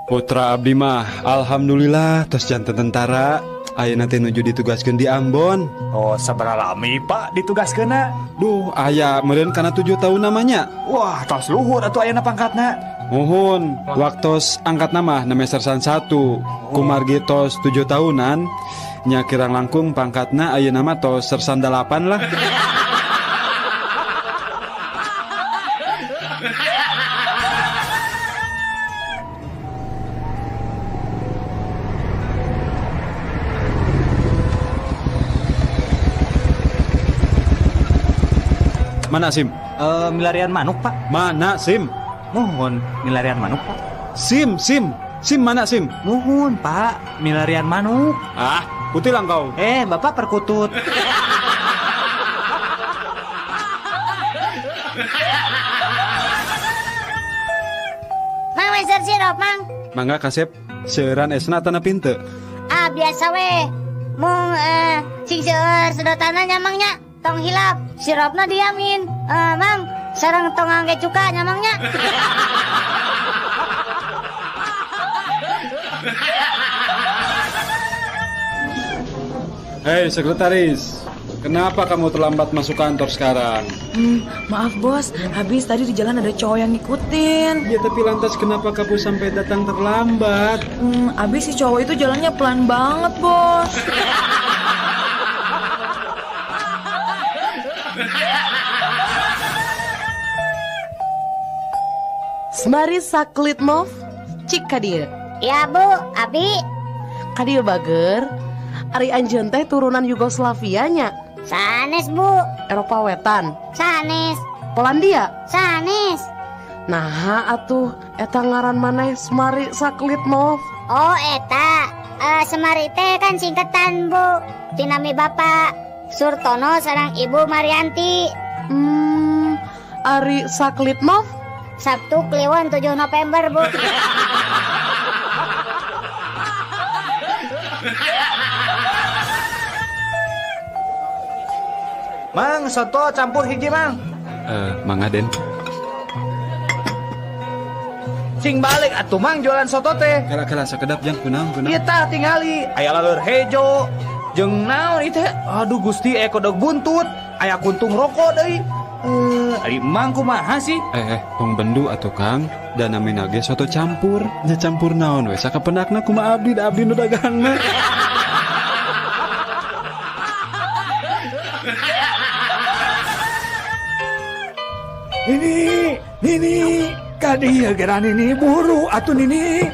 Putra abdi mah alhamdulillah tos janten tentara. Ayeuna teh nuju ditugaskeun di Ambon. Oh, sabaraha lami Pak ditugaskeunna? Duh, aya meureun kana 7 tahun namanya. Wah, tos luhur atuh ayeuna pangkatna. Muhun, waktos angkat nama namanya sersan 1. Kumargi tos 7 tahunan, nya kirang langkung pangkatna ayeuna mah tos sersan 8 lah. Mana SIM? Milarian manuk, Pak. Mana SIM? Mohon, milarian manuk, Pak. SIM, SIM. SIM mana SIM? Mohon, Pak. Milarian manuk. Ah, putih lah kau. Bapak perkutut. Mang, meser sirup, Mang. Mangga kasep, seueuran esna tanah pinte. Ah, biasa we. Mung sing seueur sedotanna nya, Mang nya. Tong hilap, sirupna diamin. Mang, sareng tong angge cuka nya, Mang nya. Hei sekretaris, kenapa kamu terlambat masuk kantor sekarang? Maaf bos, habis tadi di jalan ada cowok yang ngikutin. Ya tapi lantas kenapa kamu sampai datang terlambat? Habis si cowok itu jalannya pelan banget bos. Semari Saklitmov, cik kadir. Ya bu, abi. Kadir bager, ari anjeun teh turunan Yugoslavia nya. Sanes bu. Eropa Wetan. Sanes. Polandia. Sanes. Nah atuh, eta ngaran maneh Semari Saklitmov. Oh eta, Semari teh kan singkatan bu. Tinami bapak Surtono sareng ibu Marianti. Ari Saklitmov? Sabtu Kliwon 7 November bu. Mang, soto campur hiji mang. Mang Aden. Sing balik atuh mang jualan soto teh. Kala-kala sakedap jang kunaon kunaon. Ieu tah tingali, aya laleur hejo. Jeung naon ieu teh? Aduh Gusti, aya kodok buntut, aya kuntung rokok deui. Ari mang kumaha sih? Tong bendu atuh Kang, da namina ge soto campur. Nya campur naon we sakapenakna kumaha abdi da abdi nu dagangna. Nini, Nini, kadieu geura Nini buru atuh Nini.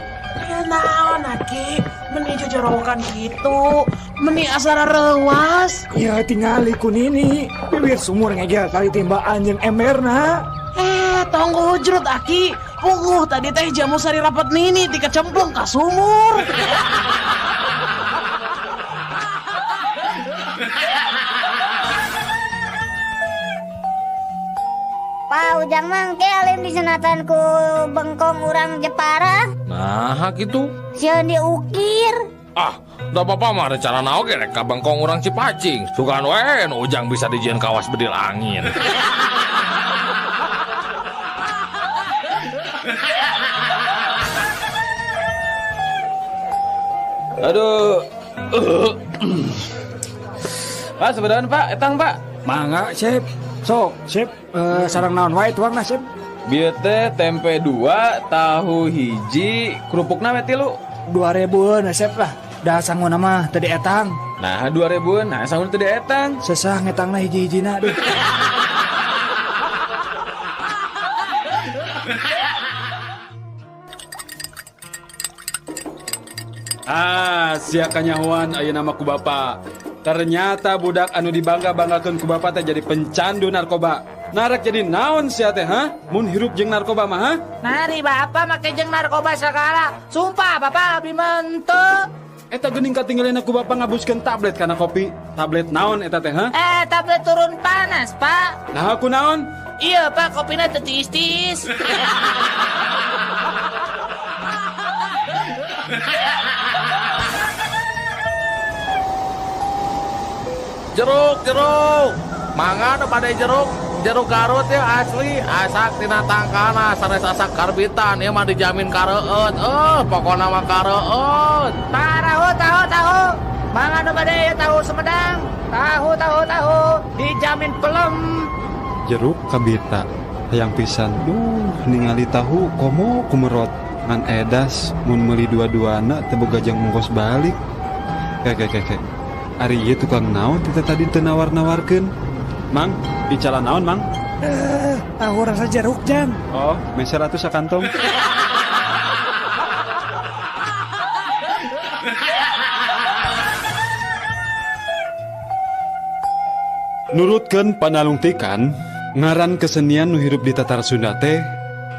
Ya naon aki, meni jojorowokan kitu, meni asara reuas. Ya tingali ku Nini, bibir sumur ngegel tali timbaan jeung emberna. Tong hujrut aki, puguh tadi teh jamu sari rapat Nini dikecemplung ka sumur. Pak Ujang mang ke alim disunatan ku bengkong urang Jepara. Nah, gitu. Sieun diukir. Ah, da bapak mah rencana oge rek ka bengkong urang Cipacing. Sugan we nu Ujang bisa dijieun kawas bedil angin. Aduh. Pak, sebenarnya Pak, etang Pak. Mangga, Sip. Sok, Sip, sarang naon wae tuangna, Sip. Bieu teh tempe 2, tahu hiji, kerupukna we 3. 2000-eun Sip lah. Da sanguna mah teu dietang. Nah, 2000-eun, nah sanguna teu dietang. Sesah ngetangna hiji-hijina duh. Ah, sia kanyahoan ayeuna mah ku bapa. Ternyata budak anu dibangga-banggakeun ku bapa teh jadi pencandu narkoba. Narek jadi naon sia teh, ha? Mun hirup jeung narkoba mah, ha? Nari bapak make jeung narkoba segala. Sumpah bapak lebih menteu. Eta geuning katinggalina ku bapa ngabuskeun tablet kana kopi. Tablet naon eta teh, ha? Tablet turun panas, Pak. Nah, aku naon? Iya, Pak, kopina teu tiis-tiis. Jeruk, jeruk. Mangga nu badai jeruk. Jeruk Garut ya asli, asak tina tangkana sanes asak karbitan, ieu mah dijamin kareueut. Pokona mah kareueut. Tahu tahu tahu. Mangga nu bade ieu tahu Sumedang. Tahu tahu tahu, dijamin pelem. Jeruk kabita hayang pisan. Duh, ningali tahu komo kumerot. Ngan edas mun meuli dua-duana teu boga jang ongkos balik. Kek. Ari ieu tukang naon teh tadi teu nawar-nawarkeun. Mang, bicara naon, Mang? Tahu rasa jeruk, Jang. Oh, meser atuh sakantong. Nurutkeun panalungtikan, ngaran kesenian nu hirup di Tatar Sunda teh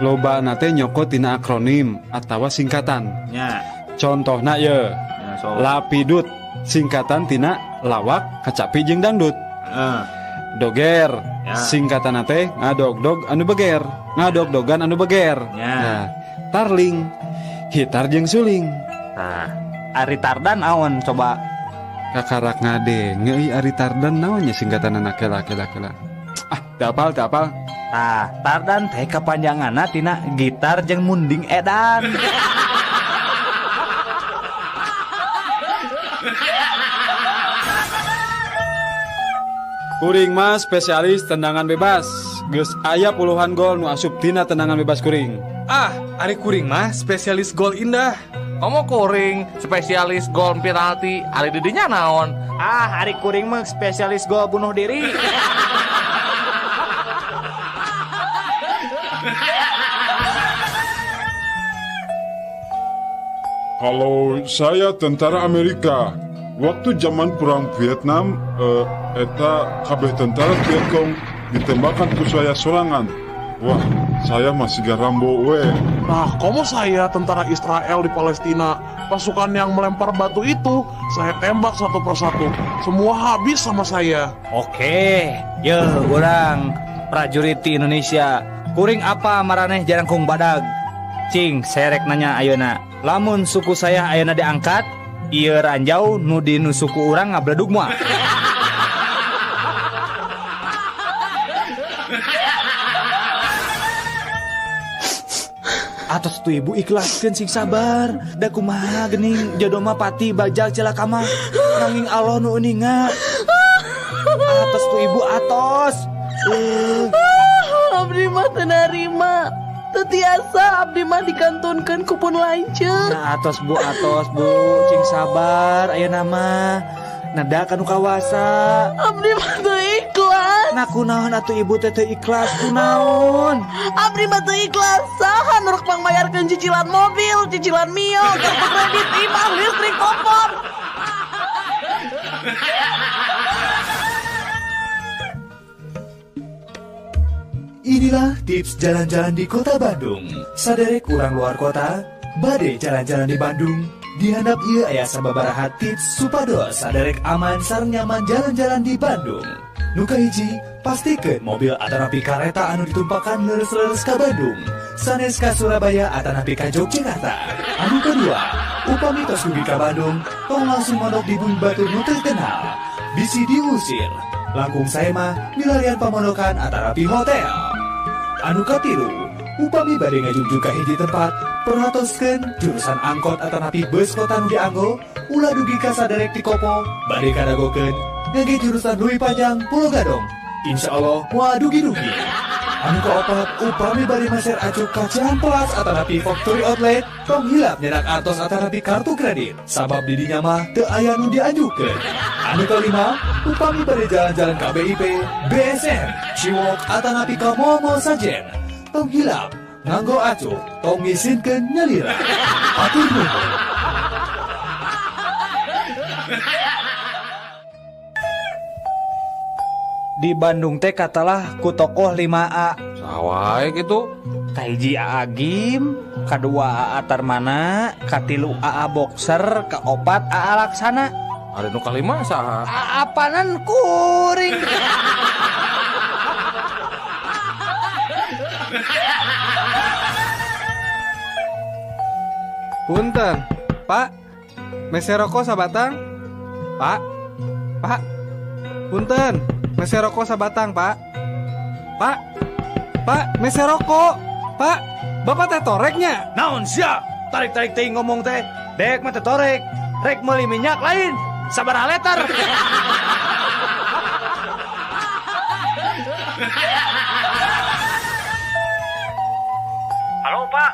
lobana teh nyokot tina akronim atawa singkatan. Nya. Contohna ye, so. Lapidut singkatan tina lawak, kacapi jeung dangdut. Doger ya. Singkatan teh ngadogdog anu beger, ngadogdogan anu beger. Ya. Nah, tarling hitar jeung suling. Nah, ari tardan aon coba? Kakarak ngadenge euy ari tardan naonnya singkatan anak kela. Ah, teu apal. Tah, tardan teh kapanjanganna tina gitar jeung munding edan. Kuring mah spesialis tendangan bebas. Geus aya puluhan gol nu asup tina tendangan bebas kuring. Ah, ari kuring mah spesialis gol indah. Komo kuring spesialis gol penalti, ari didinya naon? Ah, ari kuring mah spesialis gol bunuh diri. Kalau saya tentara Amerika, waktu zaman perang Vietnam, eta kabeh tentara Vietcong ditembakkan ku saya sorangan. Wah, saya masih garambo we. Nah, komo saya tentara Israel di Palestina, pasukan yang melempar batu itu, saya tembak satu persatu. Semua habis sama saya. Oke, ye urang prajurit di Indonesia. Kuring apa maraneh jarangkung badag? Cing, serek nanya ayeuna. Lamun suku saya ayeuna diangkat, ieu ranjau nu di nu suku urang ngabledug moal. Atos tuh ibu ikhlaskeun sing sabar. Da kumaha geuning jodoh mah pati bajal celaka mah. Nanging Allah nu uninga. Atos tuh ibu atos. Abdi mah teu narima. Teu tiasa abdi mah dikantunkeun ku pun lanceuk. Nah atos bu cing sabar ayeuna mah. Nada kanu kawasa. Abdi mah teu ikhlas. Nah kunaon atuh ibu teh teu ikhlas kunaon? Abdi mah teu ikhlas. Saha nu rek mangmayarkeun cicilan mobil, cicilan Mio, kartu kredit, imah, listrik, kompor. Inilah tips jalan-jalan di Kota Bandung. Saderek urang luar kota, bade jalan-jalan di Bandung. Dihandap ieu aya sababaraha tips supados saderek aman sareng nyaman jalan-jalan di Bandung. Nu kahiji, pastikeun mobil atanapi kareta anu ditumpakan leres-leres ka Bandung, sanes ka Surabaya atanapi ka Yogyakarta. Anu kedua, upami tos dugi ka Bandung, tong langsung mondok di bumi batur nu terkenal. Bisi diusir. Langkung sae mah milarian pamondokan atanapi hotel. Anu katilu, upami bade ngajungjung ka hiji tempat, perhatoskeun jurusan angkot atanapi bus kota nu dianggo, ulah dugi ka saderek ti Kopo, bade kadagokeun ngangge jurusan Leuwi Panjang Pulo Gadung. Insyaallah moal dugi-dugi. Anu kaopat, upami bade meser acuk ka Cihampelas atanapi Factory Outlet, tong hilap nyenak artos atanapi kartu kredit, sabab di dinya mah teu aya nu dianjukeun. Anu kalima, upami bade jalan-jalan ka BIP, BSM, Ciwok atanapi ka mall-mall sajen, tong hilap nganggo acuk, tong ngisinkeun nyalira. Hatur nuhun. Di Bandung teh katalah ku tokoh 5A. Sawae gitu. Kahiji AA Gim, kadua AA Tarmana, katilu AA Boxer, kaopat AA Laksana. Ari nu kalima saha? AA panan kuring. Punten, Pak. Meser rokok sabatang? Pak. Pak. Punten, meser rokok sabatang, Pak. Pak, Pak, mese rokok. Pak, bapak teh toreknya. Naon sia? Tarik-tarik teh ngomong teh. Dek mah teh torek. Rek meuli minyak lain. Sabaraha liter. Halo Pak,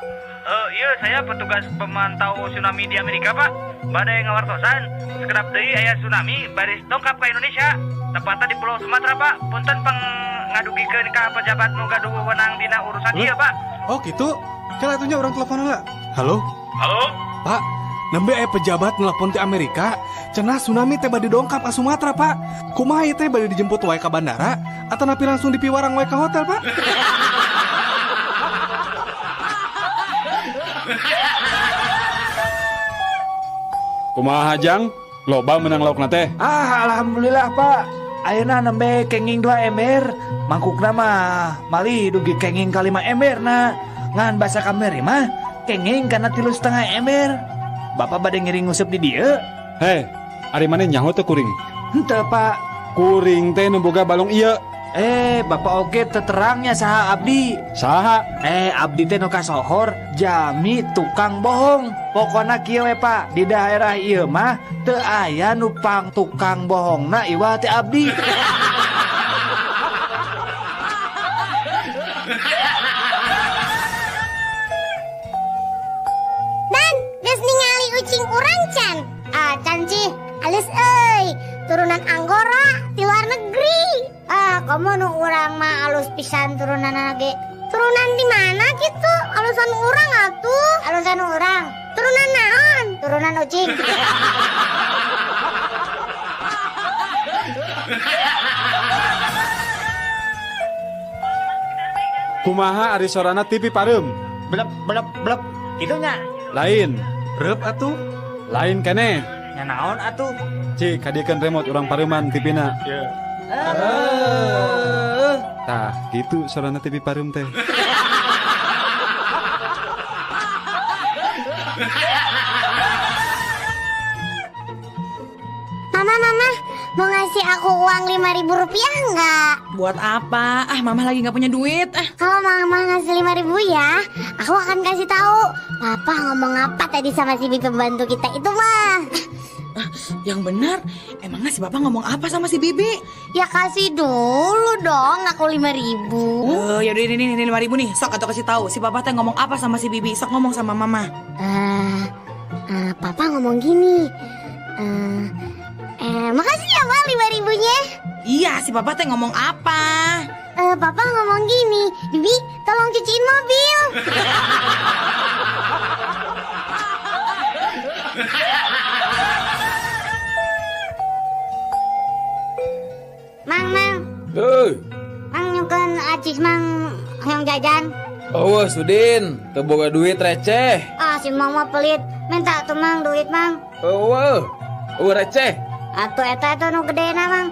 iya saya petugas pemantau tsunami di Amerika Pak. Badai ngawartosan, sekedap deui aya tsunami baris dongkap ke Indonesia. Tepatnya di Pulau Sumatera Pak. Punten pang ngadugikeun ka pejabat nu gaduh wewenang dina urusan ieu Pak. Oh gitu, kala atunya orang telepon lah. Halo? Halo? Pak, nembe aya pejabat nelpon ti Amerika, cenah tsunami teh bade dongkap ka Sumatera Pak. Kumaha ieu teh bade dijemput wae ka bandara atau napi langsung dipiwarang wae ka hotel Pak? Kumaha Jang? Loba menang laukna teh. Ah, alhamdulillah Pak. Ayeuna nembe kenging 2 ember, mangkukna mah malih dugi kenging ka 5 ember na. Ngan basa kamari mah kenging kana 3,5 ember. Bapak bade ngiring nguseup di dieu. Hei, ari maneh nyaho teu kuring? Henteu Pak. Kuring teh nu boga balong ieu. Bapak oge teterangnya saha abdi. Saha? Abdi teh nu kasohor jami tukang bohong. Pokona kieu we Pak, di daerah ieu mah teu aya nu pang tukang bohongna iwal teh abdi. Dan geus ningali ucing urang can. Ah, can cih, alus euy, turunan Anggora ti luar negeri. Ah, komo nu urang mah alus pisan turunanna ge. Turunan di mana gitu? Alusan urang atuh. Alusan urang. Turunan naon? Turunan ucing. Kumaha ari sorana TV pareum? Blep blep blep. Kitu nya. Lain. Reup atuh. Lain keneh. Nya naon atuh? Cik, kadiekeun remote urang pareuman TV-na. Ye. Tah, gitu sorana TV pareum teh. Mama, mama, mau ngasih aku uang 5.000 rupiah nggak? Buat apa? Ah, mama lagi nggak punya duit. Ah. Kalau mama ngasih 5.000 ya, aku akan kasih tahu. Papa ngomong apa tadi sama si bibi pembantu kita itu mah? Yang benar, emangnya si bapak ngomong apa sama si bibi? Ya kasih dulu dong, aku 5.000. Oh, yaudah ini 5.000 nih. Sok atau kasih tahu si bapak teh ngomong apa sama si bibi. Sok ngomong sama mama. Papa ngomong gini. Makasih ya Ma 5.000-nya. Iya, si papa teh ngomong apa? Papa ngomong gini, Bibi tolong cuciin mobil. Mang, mang. Mang nyungkeun acis mang hayang jajan. Oh, Sudin, teu boga duit receh. Ah, si mang mah pelit. Minta tuh mang duit mang. Eueuh. Eueuh receh. Atuh eta eta nu gedena mang.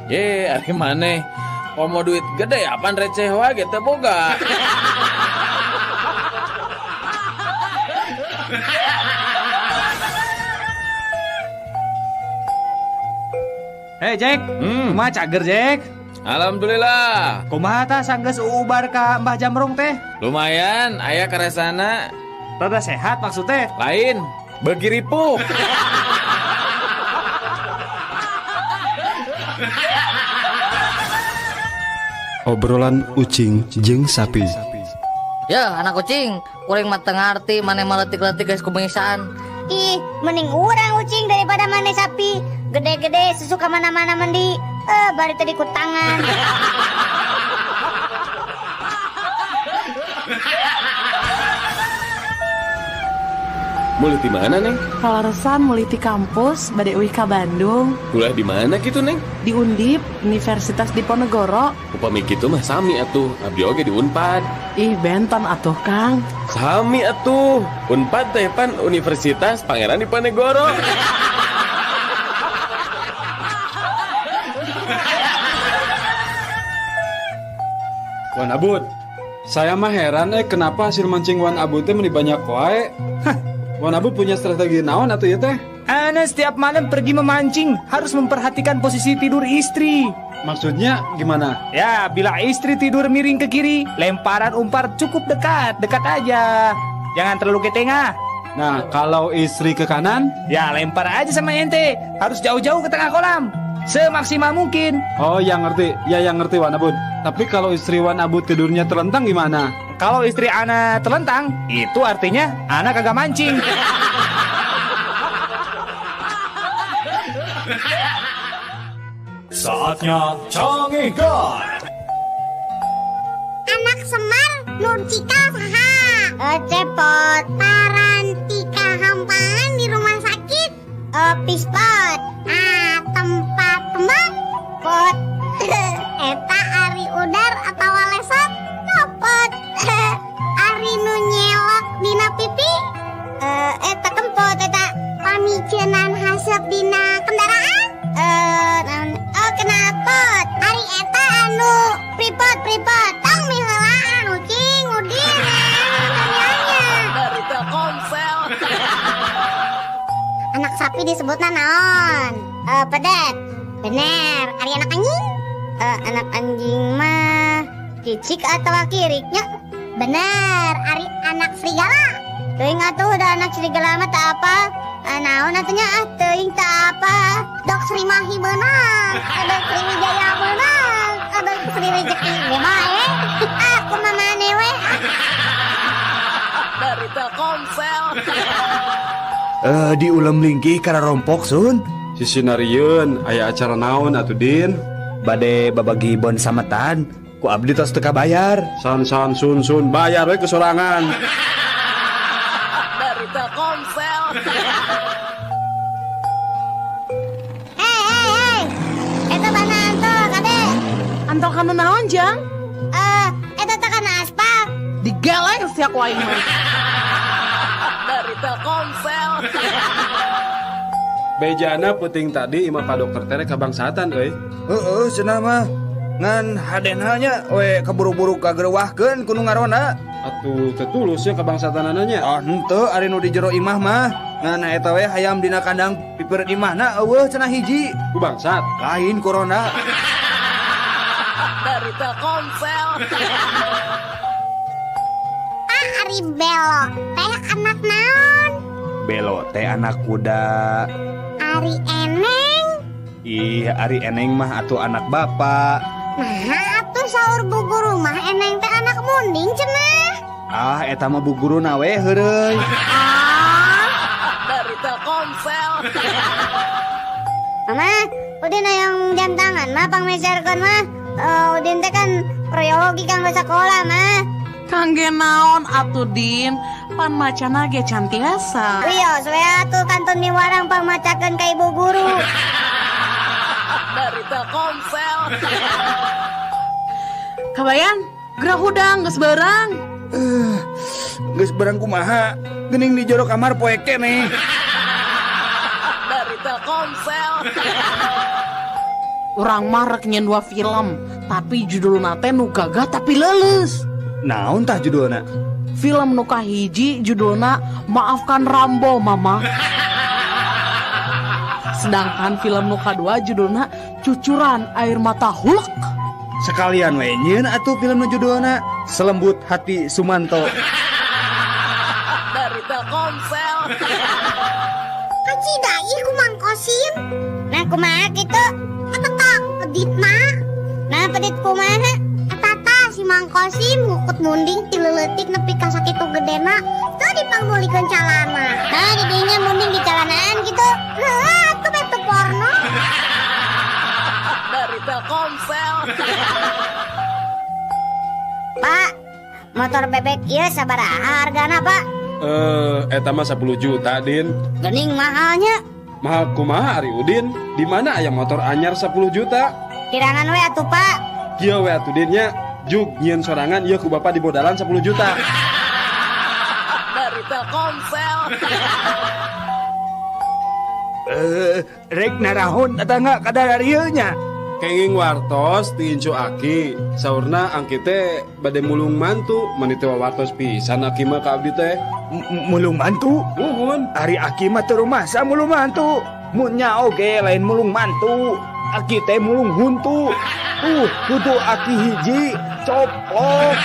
Ye, ari maneh. Komo duit gede apaan receh wae ge teu boga. Hei Jack, kumaha cager Jack? Alhamdulillah. Kumaha tah sanggeus uubar ka Mbah Jamrong teh? Lumayan, aya karesana. Rada sehat maksudnya? Lain, beuki ripuh. Obrolan ucing jeung sapi. Ya, anak kucing, kuring mah teu ngarti maneh mah leutik-leutik geus kubengisaan. Ih, mending urang ucing daripada maneh sapi. Gede-gede susu ka mana-mana mandi. Bari tadi ku tangan. Mulih di mana, Neng? Kaleresan mulih ti kampus bade uih ka Bandung. Kuliah di mana gitu, Neng? Di Undip, Universitas Diponegoro. Upami kitu mah sami atuh, abdi oge di Unpad. Ih, benten atuh, Kang. Sami atuh. Unpad teh pan Universitas Pangeran Diponegoro. Wan Abud, saya mah heran kenapa hasil mancing Wan Abud teh meni banyak wae. Hah, Wan Abud punya strategi naon atuh ieu teh? Ana setiap malam pergi memancing harus memperhatikan posisi tidur istri. Maksudnya gimana? Ya, bila istri tidur miring ke kiri, lemparan umpar cukup dekat, dekat aja. Jangan terlalu ke tengah. Nah, kalau istri ke kanan? Ya, lempar aja sama ente. Harus jauh-jauh ke tengah kolam. Semaksimal mungkin. Oh, yang ngerti. Ya, yang ngerti Wan Abud. Tapi kalau istri Wan Abud tidurnya telentang gimana? Kalau istri ana telentang, itu artinya ana kagak mancing. Saatnya Cangehgar. Anak Semar Nurcika saha? Cepot. Parantika hampangan di rumah sakit. Pispot. Ah, tempat kembang. Pot. Eta ari udar atau lesot. Copot. Ari nu nyelok dina pipi. Eta kempot eta. Pamicenan hasep dina kendaraan. Oh kenapa? Ari eta anu pripot tong miheulaan ucing udin nanya. Dari Telkomsel. Anak sapi disebutna naon? Pedet. Bener. Ari anak anjing? Anak anjing mah cicik atau kiriknya? Bener. Ari anak serigala. Teuing atuh da anak serigala mah tak apa. Naon atunya ah teuing tak apa. Dok Sri Mahi beunang, dok Sri Wijaya beunang, dok Sri Rezeki ge bae. Aku mah mane we. Dari Telkomsel. Di ulem lingkih kana rompok sun. Sisi narieun aya acara naon atuh Din? Bade babagi bon sametan, ku abdi tos teu kabayar. San san sun sun bayar we kesorangan. Dari Telkomsel. Hei. Eta bana antol kade. Antol kana naon, Jang? Eta teh kana aspal. Digeleng sia ku aing mah. Dari Telkomsel. Bejana peuting tadi imah Pak Dokter tere kabangsatan euy. Heeh, cenah mah. Ngan hadena nya we kaburu-buru kagerewahkeun ku nu ngaronda. Atuh teu tulus nya kabangsatanana nya. Ah henteu ari nu di jero imah mah. Ngan eta we hayam dina kandang pipireun imahna eueuh cenah hiji. Ku bangsat. Lain corona. Dari Telkomsel. Ah ari Belo teh anak naon? Belo teh anak kuda. Ari Eneng? Ih, ari Eneng mah atuh anak bapak. Nah, atuh saur bu guru mah Eneng teh anak munding cenah. Ah, eta mah bu guruna we heureuy. Ah, dari Telkomsel. Mama, Udin hayang jam tangan mah pangmeserkeun mah. Udin teh kan proyologi kanggo sakola mah. Kangge naon atuh Din, pan macana ge can tiasa. Wios we atuh kantun miwarang pangmacakeun ka ibu guru. Dari Telkomsel. Kabayan, gerah hudang geus beurang. Geus beurang kumaha? Geuning di jero kamar poe keneh. Dari Telkomsel. Urang mah rek nyen dua film, tapi judulna teh nu gagah tapi leuleus. Naon tah judulna? Film nu kahiji judulna Maafkan Rambo Mama. Sedangkan film nu kadua judulna Cucuran Air Mata Hulk. Sekalian we nyieun atuh film nu judulna Selembut Hati Sumanto. Dari Telkomsel. Kacida ieu ku Mang Kosim. Nah kumaha kitu? Eta tah peditna. Nah pedit kumaha? Eta tah si Mang Kosim ngukut munding ti leuletik nepi ka sakitu gedena teu dipangmulikeun calana. Nah didinya munding di calanaan kitu. Heuh atuh betu porno. Dari Telkomsel. Pak, motor bebek ieu sabaraha hargana, Pak? Eta mah 10 juta, Din. Geuning mahalnya. Mahal kumaha ari Udin? Di mana aya motor anyar 10 juta? Kirangan we atuh, Pak. Kieu we atuh Din nya. Jug nyieun sorangan ieu ku bapak dibodalan 10 juta. Dari Telkomsel. Rek narahun tetangga kadar ieu nya. Kenging wartos ti incu aki. Saurna angki teh bade mulung mantu, mani teh wartos pisan aki mah ka abdi teh. Mulung mantu? Muhun. Ari aki mah teu rumasa mulung mantu. Mun nya oge lain mulung mantu. Aki teh mulung huntu. Huntu aki hiji coplok.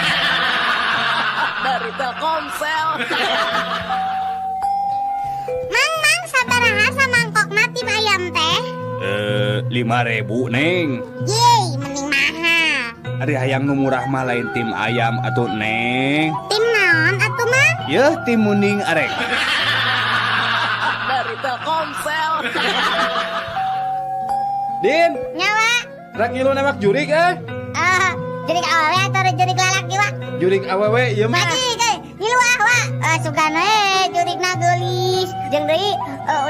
Dari Telkomsel. Mang, mang, sabaraha samangkokna tim ayam teh? 5.000, Neng. Yeay, mending mahal. Ari hayang nu murah mah lain tim ayam atuh, Neng. Tim naon atuh, Mang? Yeuh, tim muning arek. Dari Telkomsel. Din. Nyawa. Rek ngilu newak jurik eh? Jurik awewe atau jurik lalaki, Wak? Jurik awewe ieu mah. Mati, euy. Ngilu ah, Wak. Sugan we jurikna geulis. Jeung deui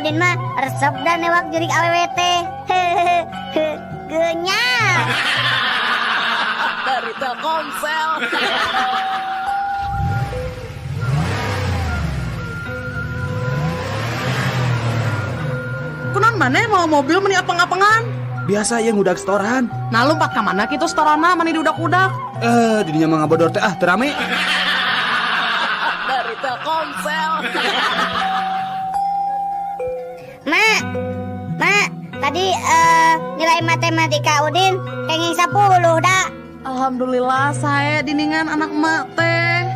Udin mah resep da newak jurik awewe teh. Geunyal. Dari Telkomsel. Kunaon maneh mau mobil meni apeng-apengan? Biasa ya ngudak setoran. Nah lompat ka mana kitu setorana meni diudak-udak? Didinya mah ngabodor teh ah teu rame. Dari Telkomsel. Ma, tadi nilai matematika Udin kenging 10 dah. Alhamdulillah saya diningan anak emak teh.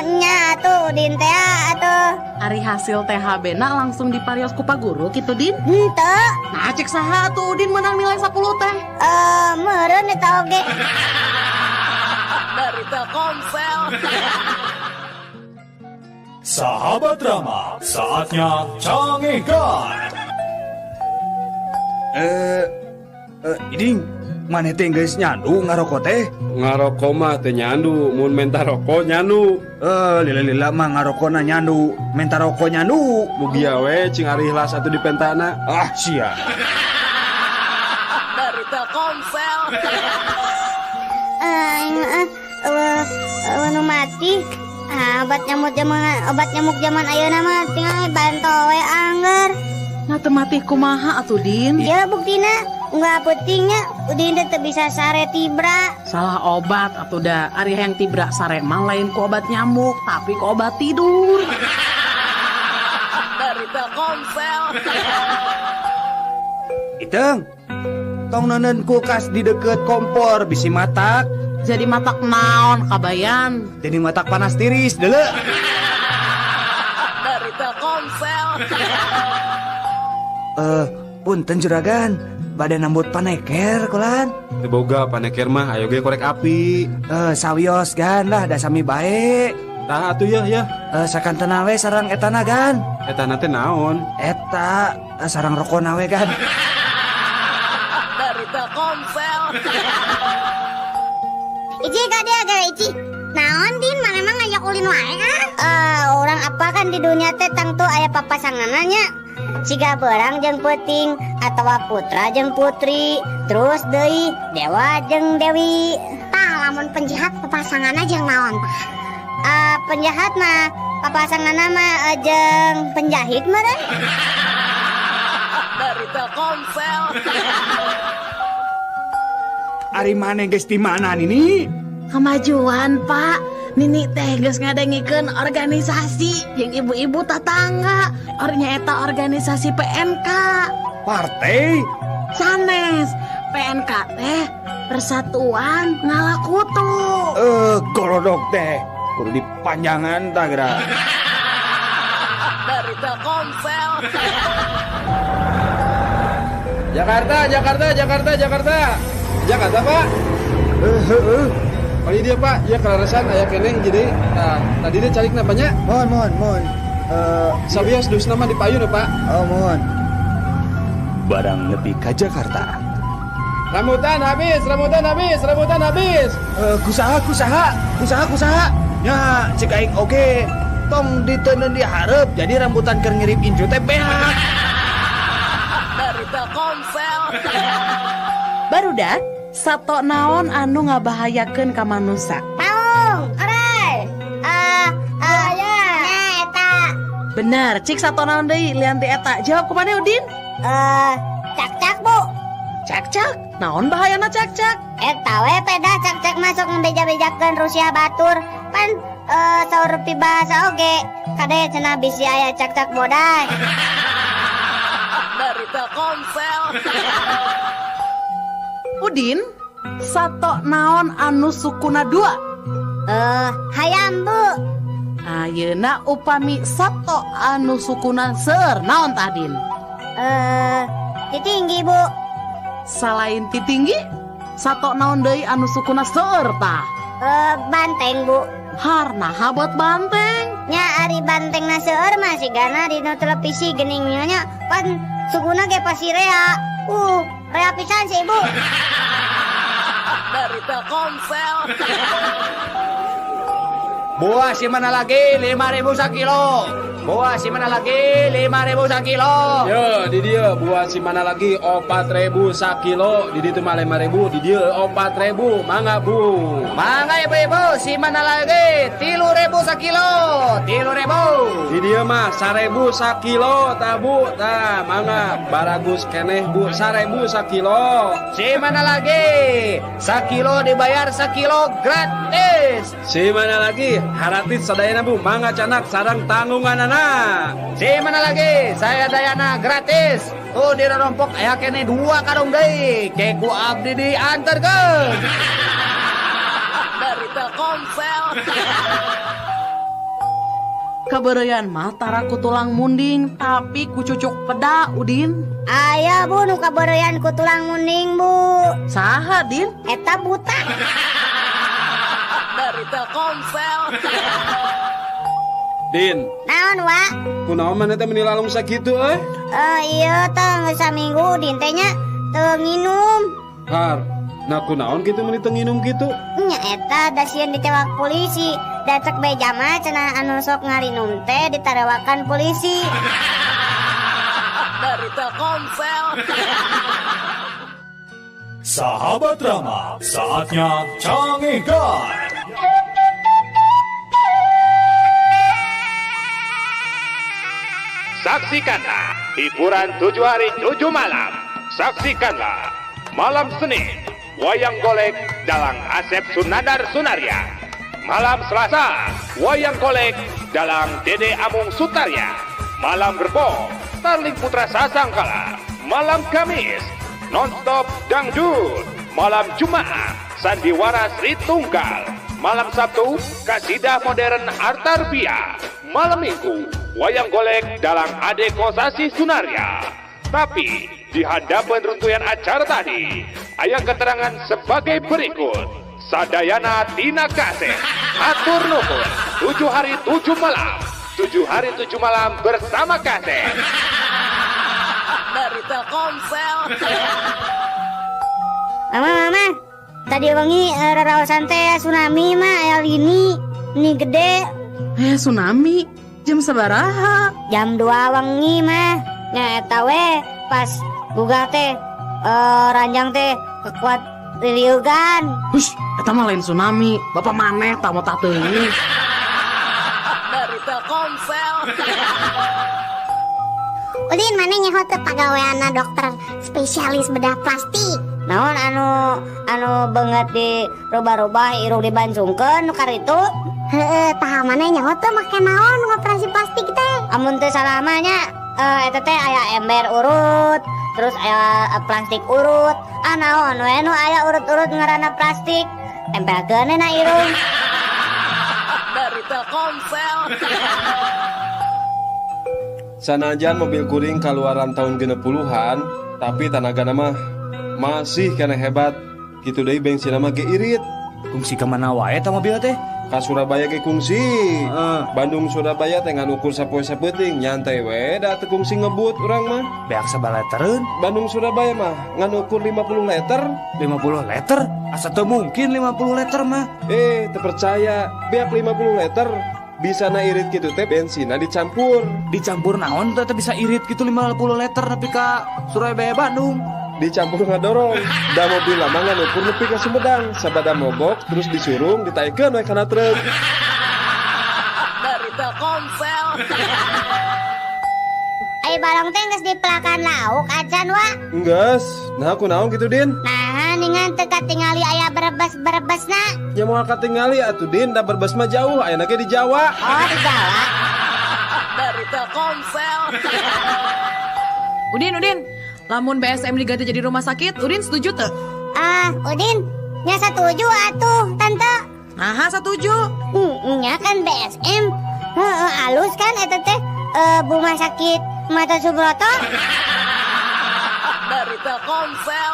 Nya atuh Udin teh atuh. Ari hasil THB na langsung diparios ku Pak Guru kitu Din? Henteu. Nah cek saha atuh Udin menang nilai 10 teh? Meureun eta oge. Dari Telkomsel. Sahabat Rama, saatnya cangekan. Iding, maneh teh geus nyandu ngaroko teh? Ngaroko mah teh nyandu, mun menta roko nyandu. Lila-lila mah ngarokona nyandu, menta roko nyandu. Mugia we cing ari ikhlas atuh dipentana. Ah, sia. Dari Telkomsel. Nu mati. Obat nyamuk zaman ayeuna mah tinggal banto we angger. Nah teu mati kumaha atuh Din? Ya buktina nggak pentingnya Udin teh bisa sare tibra. Salah obat atuh da. Ari hayang tibra sare mah lain ku obat nyamuk tapi ku obat tidur. Dari Telkomsel. Iteng, tong neuneun kulkas di deket kompor bisi matak. Jadi matak naon kabayan? Jadi matak panas tiris deuleu. Dari Telkomsel. Punten juragan, bade nambut paneker kulan. Teu boga paneker mah ayo ge korek api. Sawios gan lah da sami bae. Tah atuh ya ya. Sakantena we sareng etana gan. Etana teh naon? Eta sareng rokona we gan. Dari Telkomsel. Ici ka dia gara Ici. Naon Din, mana mah ngajak ulin wae ah? Orang apa kan di dunia teh tangtu aya papasanganna. Siga berang jeung peuting atawa putra jeung putri, terus deui dewa jeung dewi. Tah lamun penjahat papasanganna jeung naon tah? Penjahat mah papasanganna mah jeung penjahit meureun. Dari Telkomsel. Ari maneh geus di mana Nini? Kemajuan, Pak. Nini teh geus ngadengikeun organisasi jeung ibu-ibu tetangga. Ornya eta organisasi PNK. Partai? Sanes. PNK teh Persatuan Ngalakutu. Golodok teh. Kudu dipanjangan tah geura. Dari Telkomsel. Jakarta, Jakarta, Jakarta, Jakarta. Jakarta, Pak. Oh iya dia Pak, ya kelarasan aya keneng jadi. Nah, tadi dia cari kenapanya? Mohon. Sabios dus nama di payun ya, Pak. Oh, mohon. Barang nepi ka Jakarta. Rambutan habis, rambutan habis, rambutan habis. Kusaha. Nya, cek aing oge. Tong diteundeun di hareup, jadi rambutan keur ngirip incu teh beak. Dari Telkomsel. Barudak, sato naon anu ngabahayakeun ka manusa? Paung, orai. Nah, eta. Bener, cik sato naon deui lian ti eta. Jawab kumaha Udin? Cak-cak, Bu. Cak-cak? Naon bahayana cak-cak? Eta we peda cak-cak masuk ngebeja-bejakeun Rusia batur. Pan saur pibahasa oge. Kade cenah bisi aya cak-cak boday. Dari Telkomsel. Udin, sato naon anu sukuna dua? Hayam Bu. Ayeuna upami sato anu sukuna seueur naon tah Din? Titinggi Bu. Salain titinggi, sato naon deui anu sukuna seueur tah? Banteng Bu. Harna buat banteng. Nya ari banteng na seueur mah sigana dina televisi geuning nya pan sukuna ge pasti rea. Rea pisan sih Ibu. Dari Telkomsel. Buah si mana lagi 5.000 sakilo. Buah si mana lagi 5.000 sakilo. Yo, di dia buah si mana lagi 4.000 sakilo. Di ditu mah 5.000, di dia 4.000. Mangga Bu. Mangga ibu-ibu, si mana lagi 3.000 sakilo. 3.000. Di dia mah 1.000 sakilo tah Bu. Tah mangga baragus keneh Bu 1.000 sakilo. Si mana lagi? Sakilo dibayar sakilo gratis. Si mana lagi? Haratis sadayana Bu, mangga canak sarang tanggunganana. Si mana lagi? Saya dayana gratis. Tuh di rompok aya kene 2 karung deui. Ke ku abdi diantarkeun. Dari Telkomsel. Kabeureuyan mah tara ku tulang munding tapi ku cucuk peda Udin. Aya Bu nu kabeureuyan ku tulang munding Bu. Saha Din? Eta buta. Dari Telkomsel. Din. Naon wa? Kunaon maneh teh meuni lalung sakitu euy? Iya teh geus saminggu Din teh nya teu nginum. Har, nah kunaon kitu meuni teu nginum kitu? Nya eta da sieun ditewak polisi. Da cek beja mah cenah anu sok ngarinum teh ditarewakan polisi. Dari Telkomsel. Sahabat Rama, saatnya Cangehgar. Saksikanlah hiburan 7 hari 7 malam. Saksikanlah malam Senin wayang golek dalang Asep Sunandar Sunarya. Malam Selasa wayang golek dalang Dede Amung Sutarya. Malam Rebo Starling Putra Sasangkala. Malam Kamis nonstop dangdut. Malam Jumat Sandiwara Sri Tunggal. Malam Sabtu Kasidah Modern Artarbia. Malam Minggu wayang golek dalang Ade Kosasi Sunarya. Tapi di hadapan runtuyan acara tadi, aya keterangan sebagai berikut. Sadayana Tina Kaseh, atur nuhun, 7 hari 7 malam, 7 hari 7 malam bersama Kaseh. Dari Telkomsel. Mama, mama, tadi wengi raraosan teh tsunami mah aya lini, ini gede. Tsunami? Jam sabaraha? Jam 2 wengi mah. Nya eta we pas gugah teh ranjang teh kekuat liliugan. Hush, eta mah lain tsunami. Bapak maneh tah mau teuing. Dari Telkomsel. Udin maneh nyaho teu pagaweanna dokter spesialis bedah plastik. Naon anu beungeut di rubah-rubah irung dibancungkeun nu karitu? Heeh, tah maneh nyaho teu make naon ngoperasi plastik teh? Amun teu salah mah nya eta teh aya ember urut, terus aya plastik urut. Ah naon we nu aya urut-urut ngaranna plastik, tempelkeun na irung. Dari Telkomsel. Sanajan mobil kuring kaluaran tahun 60-an, tapi tanagana mah masih kena hebat. Kitu deui bensin mah ge irit. Kungsi ka mana wae ta mobil teh? Ka Surabaya ge kungsi. Bandung Surabaya teh ngan ukur sapoe sapeuting, nyantai we da teu kungsi ngebut urang mah. Beak sabalatereun. Bandung Surabaya mah ngan ukur 50 liter. 50 liter? Asa teu mungkin 50 liter mah. Teu percaya, beak 50 liter. Bisa na irit gitu teh bensinna dicampur. Dicampur naon teh bisa irit gitu 50 liter nepi ka Surabaya Bandung. Dicampur ngadorong. Da mobil lama ngan ukur nepi ka Sumedang, sabada mogok terus disurung ditaikeun we kana truk. Dari Telkomsel. Ai balong teh geus dipelakan lauk acan wa. Enggeus. Nah aku naon kitu Din? Nah ningan teu katingali aya berebes-berebesna. Ya moal katingali atuh Din, da berebes mah jauh, ayeuna ge di Jawa. Oh, di Jawa. Dari Telkomsel. Udin, Udin, lamun BSM diganti jadi rumah sakit, Udin setuju teu? Ah, Udin, nya satuju atuh tante. Nah, satuju. Nya kan BSM. Heeh, alus kan eta teh Rumah Sakit Mata Subroto. Dari Telkomsel.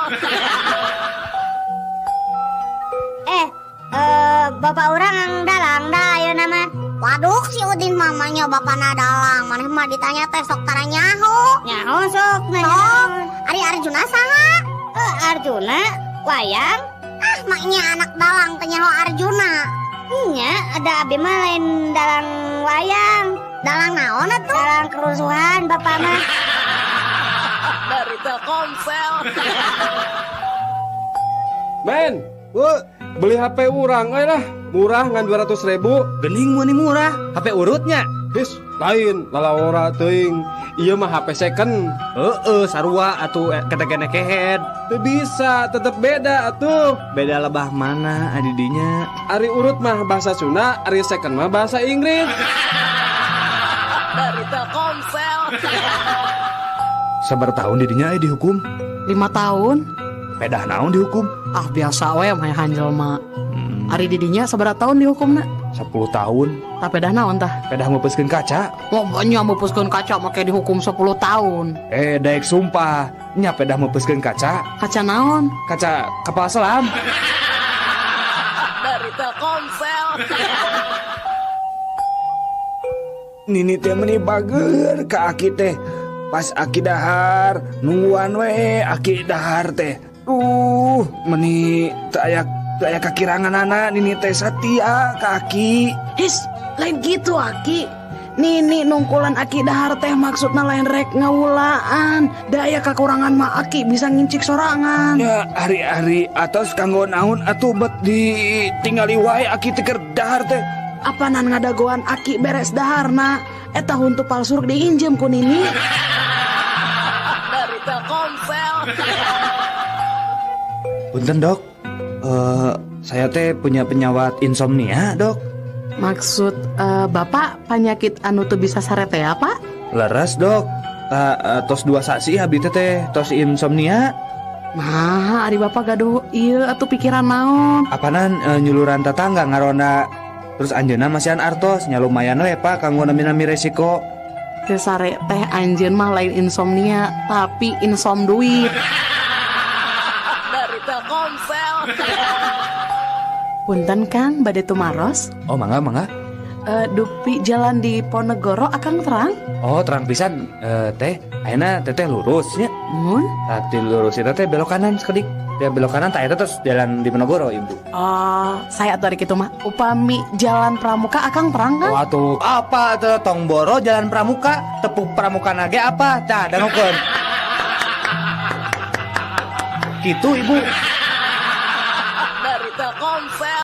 Bapak orang dalang dah ayo nama. Waduh si Udin mamanya bapana dalang. Maneh mah ditanya teh sok tara nyaho. Nyaho sok nanya. Sok. Ari Arjuna saha? Arjuna wayang. Ah maknya anak dalang teh nyaho Arjuna. Nya ada abi mah lain dalang wayang. Dalang naon atuh? Dalang kerusuhan bapak mah. Dari Telkomsel. Men, beli HP urang euy lah, murah ngan 200.000. Gening mun murah, HP urutnya. His, lain lalawora teuing. Ieu mah HP second. Heeh, sarua atuh ketegene kehead. Teu bisa, tetep beda atuh. Beda lebah mana adidinya? Ari urut mah bahasa Sunda, ari second mah bahasa Inggris. Dari Telkomsel. Sabar tahun didinya dihukum? 5 tahun. Pedah naon dihukum? Ah biasa we mah hanjel mah. Ari didinya sabaraha tahun dihukumna? 10 tahun. Tah pedah naon tah? Pedah meupeuskeun kaca. Lobanya meupeuskeun kaca make dihukum 10 tahun. Daek sumpah, nya pedah meupeuskeun kaca. Kaca naon? Kaca kapal selam. Dari Telkomsel. Nini teh meni bager ka aki teh. Pas aki dahar, nungguan we aki dahar teh. Meni teu aya kakiranganana nini teh satia ka aki. His, lain gitu aki. Nini nungkulan aki dahar teh maksudna lain rek ngawulaan. Da aya kakurangan mah aki bisa ngincik sorangan. Ya ari-ari atos kanggo naon atuh bet ditinggali wae aki teh keur dahar teh. Apanan ngadagoan aki beres daharna. Eta huntu palsuruk diinjem ku Nini. Dari Telkomsel. Punten dok, saya teh punya penyawat insomnia dok. Maksud bapak penyakit anu tuh bisa sare teh apa? Leres dok, tos 2 sasi abdi teh tos insomnia. Nah, ari bapak gaduh ieu atuh pikiran naon? Apanan nyuluran tetangga ngaronda. Terus anjeunna masihan artos nya lumayan we pak kanggo nami-nami resiko. Teu sare teh anjeun mah lain insomnia tapi insom duit. Dari Telkomsel. Punten Kang, bade tumaros. Oh mangga mangga. Dupi jalan di Ponegoro akang terang? Oh terang pisan teh. Ayeuna teteh lurus nya. Mun? Tadi lurus eta teh belok kanan sakedik. Teh belok kanan tah eta terus jalan di Ponegoro ibu. Oh, saya atuh ari kitu mah. Upami jalan Pramuka akang terang kan? Wah tuh apa tuh tong boro jalan Pramuka, tepuk Pramuka nage apa? Tah dangukeun. Gitu ibu. Dari Telkomsel.